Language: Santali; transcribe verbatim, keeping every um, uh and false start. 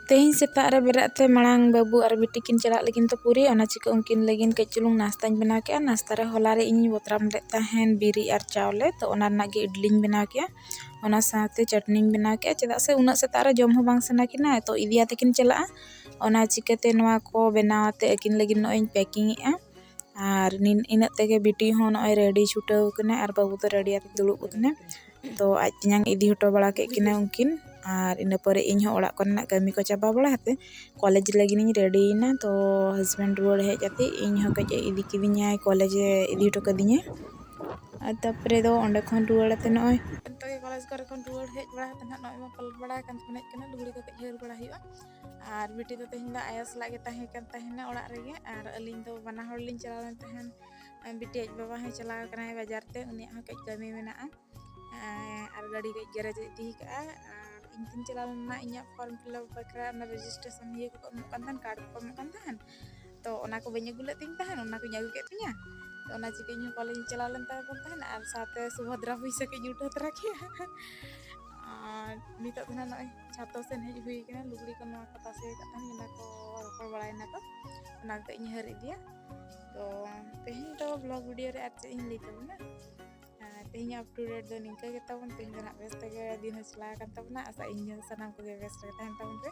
ᱛᱮᱦᱮᱧ ᱥᱮᱛᱟᱜ ᱨᱮ ᱵᱮᱨᱮᱫ ᱛᱮ ᱢᱟᱲᱟᱝ ᱵᱟᱹᱵᱩ ᱟᱨ ᱵᱤᱴᱤ ᱠᱤᱱ ᱪᱟᱞᱟᱜ ᱞᱟᱹᱜᱤᱫ ᱛᱚ ᱯᱩᱨᱤ, ᱚᱱᱟ ᱪᱤᱠᱟᱹ ᱩᱱᱠᱤᱱ ᱞᱟᱹᱜᱤᱫ ᱠᱟᱹᱡ ᱪᱩᱞᱩᱝ ᱱᱟᱥᱛᱟᱧ ᱵᱮᱱᱟᱣ ᱠᱮᱜᱼᱟ᱾ ᱱᱟᱥᱛᱟ ᱨᱮ ᱦᱚᱞᱟ ᱨᱮ ᱤᱧᱤᱧ ᱵᱚᱛᱨᱟᱢ ᱞᱮᱫ ᱛᱟᱦᱮᱱ ᱵᱤᱨᱤ ᱟᱨ ᱪᱟᱣᱞᱮ, ᱛᱚ ᱚᱱᱟ ᱨᱮᱱᱟᱜ ᱜᱮ ᱤᱰᱞᱤᱧ ᱵᱮᱱᱟᱣ ᱠᱮᱜᱼᱟ᱾ ᱚᱱᱟ ᱥᱟᱶᱛᱮ ᱪᱟᱴᱱᱤᱧ ᱵᱮᱱᱟᱣ ᱠᱮᱜᱼᱟ, ᱪᱮᱫᱟᱜ ᱥᱮ ᱩᱱᱟᱹᱜ ᱥᱮᱛᱟᱜ ᱨᱮ ᱡᱚᱢ ᱦᱚᱸ ᱵᱟᱝ ᱥᱟᱱᱟ ᱠᱤᱱᱟ, ᱛᱚ ᱤᱫᱤᱭᱟᱛᱮ ᱠᱤᱱ ᱪᱟᱞᱟᱜᱼᱟ᱾ ᱚᱱᱟ ᱪᱤᱠᱟᱹᱛᱮ ᱱᱚᱣᱟ ᱠᱚ ᱵᱮᱱᱟᱣ ᱟᱛᱮ ᱟᱹᱠᱤᱱ ᱞᱟᱹᱜᱤᱫ ᱱᱚᱜᱼᱚᱭ ᱤᱧ packing ᱮᱜᱼᱟ᱾ ᱟᱨ ᱱᱤᱱ-, ᱤᱱᱟᱹᱜ ᱛᱮᱜᱮ ᱵᱤᱴᱤ ᱦᱚᱸ ᱱᱚᱜᱼᱚᱭ ready ᱪᱷᱩᱴᱟᱹᱣ ᱠᱟᱱᱟᱭ ᱟᱨ ᱵᱟᱹᱵᱩ ᱫᱚ ready ᱟᱛᱮ ᱫᱩᱲᱩᱵ ᱠᱟᱱᱟᱭ᱾ ᱛᱚ ᱟᱡ ᱛᱮᱧᱟᱝ ᱤᱫᱤ ᱦᱚᱴᱚ ᱵᱟᱲᱟ ᱠᱮᱫ ᱠᱤᱱᱟ ᱩᱱᱠᱤᱱ, ᱟᱨ ᱤᱱᱟᱹ ᱯᱚᱨᱮ ᱤᱧ ᱦᱚᱸ ᱚᱲᱟᱜ ᱠᱚᱨᱮᱱᱟᱜ ᱠᱟᱹᱢᱤ ᱠᱚ ᱪᱟᱵᱟ ᱵᱟᱲᱟ ᱠᱟᱛᱮ ᱠᱚᱞᱮᱡᱽ ᱞᱟᱹᱜᱤᱫ ᱤᱧ ready ᱮᱱᱟ᱾ ᱛᱚ husband ᱨᱩᱣᱟᱹᱲ ᱦᱮᱡ ᱠᱟᱛᱮ ᱤᱧ ᱦᱚᱸ ᱠᱟᱹᱡ ᱮ ᱤᱫᱤ ᱠᱤᱫᱤᱧᱟᱭ, ᱠᱚᱞᱮᱡᱽ ᱮ ᱤᱫᱤ ᱦᱚᱴᱚ ᱠᱟᱹᱫᱤᱧᱟ᱾ ᱟᱨ ᱛᱟᱨᱯᱚᱨᱮ ᱫᱚ ᱚᱸᱰᱮ ᱠᱷᱚᱱ ᱨᱩᱣᱟᱹᱲ ᱠᱟᱛᱮ ᱱᱚᱜᱼᱚᱭ ᱱᱤᱛᱚᱜ ᱜᱮ ᱠᱚᱞᱮᱡᱽ ᱠᱚᱨᱮ ᱠᱷᱚᱱ ᱨᱩᱣᱟᱹᱲ ᱦᱮᱡ ᱵᱟᱲᱟ ᱠᱟᱛᱮ ᱱᱟᱦᱟᱜ ᱱᱚᱜᱼᱚᱭ ᱢᱟ ᱯᱟᱞᱚᱴ ᱵᱟᱲᱟ ᱠᱟᱱ ᱛᱟᱵᱚᱱᱟ, ᱦᱮᱡ ᱠᱟᱱᱟ, ᱞᱩᱜᱽᱲᱤ ᱠᱚ ᱠᱟᱹᱡ ᱦᱟᱹᱨ ᱵᱟᱲᱟ ᱦᱩᱭᱩᱜᱼᱟ᱾ ᱟᱨ ᱵᱤᱴᱤ ᱫᱚ ᱛᱮᱦᱮᱧ ᱫᱚ ᱟᱭᱳ ᱥᱟᱞᱟᱜ ᱜᱮ ᱛᱟᱦᱮᱸ ᱠᱟᱱ ᱛᱟᱦᱮᱱᱟ ᱚᱲᱟᱜ ᱨᱮᱜᱮ, ᱟᱨ ᱟᱹᱞᱤᱧ ᱫᱚ ᱵᱟᱱᱟ ᱦᱚᱲ ᱞᱤᱧ ᱪᱟᱞᱟᱣ ᱞᱮᱱ ᱛᱟᱦᱮᱱ᱾ ᱵᱤᱴᱤ ᱟᱡ ᱵᱟᱵᱟ ᱦᱚᱸᱭ ᱪᱟᱞᱟᱣ ᱠᱟᱱᱟᱭ ᱵᱟᱡᱟᱨ ᱛᱮ, ᱩᱱᱤᱭᱟᱜ ᱦᱚᱸ ᱠᱟᱹᱡ ᱠᱟᱹᱢᱤ ᱢᱮᱱᱟᱜᱼᱟ᱾ ᱟᱨ ᱜᱟᱹᱰᱤ ᱠᱟᱹᱡ garage ᱮ ᱤᱫᱤ ᱠᱟᱜᱼᱟ, ᱟᱨ ᱤᱧ ᱛᱤᱧ ᱪᱟᱞᱟᱣ ᱞᱮᱱᱟ ᱤᱧᱟᱹᱜ form fill up ᱵᱟᱠᱷᱨᱟ ᱚᱱᱟ registration ᱤᱭᱟᱹ ᱠᱚᱠᱚ ᱮᱢᱚᱜ ᱠᱟᱱ ᱛᱟᱦᱮᱱ, card ᱠᱚᱠᱚ ᱮᱢᱚᱜ ᱠᱟᱱ ᱛᱟᱦᱮᱱ, ᱛᱚ ᱚᱱᱟ ᱠᱚ ᱵᱟᱹᱧ ᱟᱹᱜᱩ ᱞᱮᱫ ᱛᱤᱧ ᱛᱟᱦᱮᱱ, ᱚᱱᱟ ᱠᱚᱧ ᱟᱹᱜᱩ ᱠᱮᱫ ᱛᱤᱧᱟ᱾ ᱛᱚ ᱚᱱᱟ ᱪᱤᱠᱟᱹ ᱤᱧ ᱦᱚᱸ ᱠᱚᱞᱮᱡᱽ ᱤᱧ ᱪᱟᱞᱟᱣ ᱞᱮᱱ ᱛᱟᱦᱮᱸ ᱠᱟᱱ ᱛᱟᱦᱮᱱ, ᱟᱨ ᱥᱟᱶᱛᱮ ᱥᱩᱵᱷᱚᱫᱨᱟ ᱯᱚᱭᱥᱟ ᱠᱚᱧ ᱩᱴᱷᱟᱹᱣ ᱛᱚᱨᱟ ᱠᱮᱜᱼᱟ᱾ ᱟᱨ ᱱᱤᱛᱚᱜ ᱫᱚ ᱱᱟᱜ ᱱᱚᱜᱼᱚᱭ ᱪᱷᱟᱛ ᱥᱮᱱ ᱦᱮᱡ ᱦᱩᱭ ᱠᱟᱱᱟ, ᱞᱩᱜᱽᱲᱤ ᱠᱚ ᱱᱚᱣᱟ ᱠᱚ ᱛᱟᱥᱮ ᱟᱠᱟᱫ ᱛᱟᱦᱮᱱ, ᱚᱱᱟ ᱠᱚ ᱨᱚᱯᱚᱲ ᱵᱟᱲᱟᱭᱮᱱᱟ ᱠᱚ, ᱚᱱᱟ ᱠᱚ ᱤᱧ ᱦᱟᱹᱨ ᱤᱫᱤᱭᱟ᱾ ᱛᱚ ᱛᱮᱦᱮᱧ ᱫᱚ vlog video ᱨᱮ ᱟᱨ ᱪᱮᱫ ᱤᱧ ᱞᱟᱹᱭ ᱛᱟᱵᱚᱱᱟ, ᱟᱨ ᱛᱮᱦᱮᱧᱟᱜ up to date ᱫᱚ ᱱᱤᱝᱠᱟᱹ ᱜᱮ ᱛᱟᱵᱚᱱ᱾ ᱛᱮᱦᱮᱧ ᱫᱚ ᱱᱟᱜ ᱵᱮᱥ ᱛᱮᱜᱮ ᱫᱤᱱ ᱦᱚᱸ ᱪᱟᱞᱟᱣ ᱟᱠᱟᱱ ᱛᱟᱵᱚᱱᱟ, ᱟᱥᱟ ᱤᱧ ᱦᱚᱸ ᱥᱟᱱᱟᱢ ᱠᱚᱜᱮ ᱵᱮᱥ ᱨᱮᱜᱮ ᱛᱟᱦᱮᱱ ᱛᱟᱵᱚᱱ ᱯᱮ᱾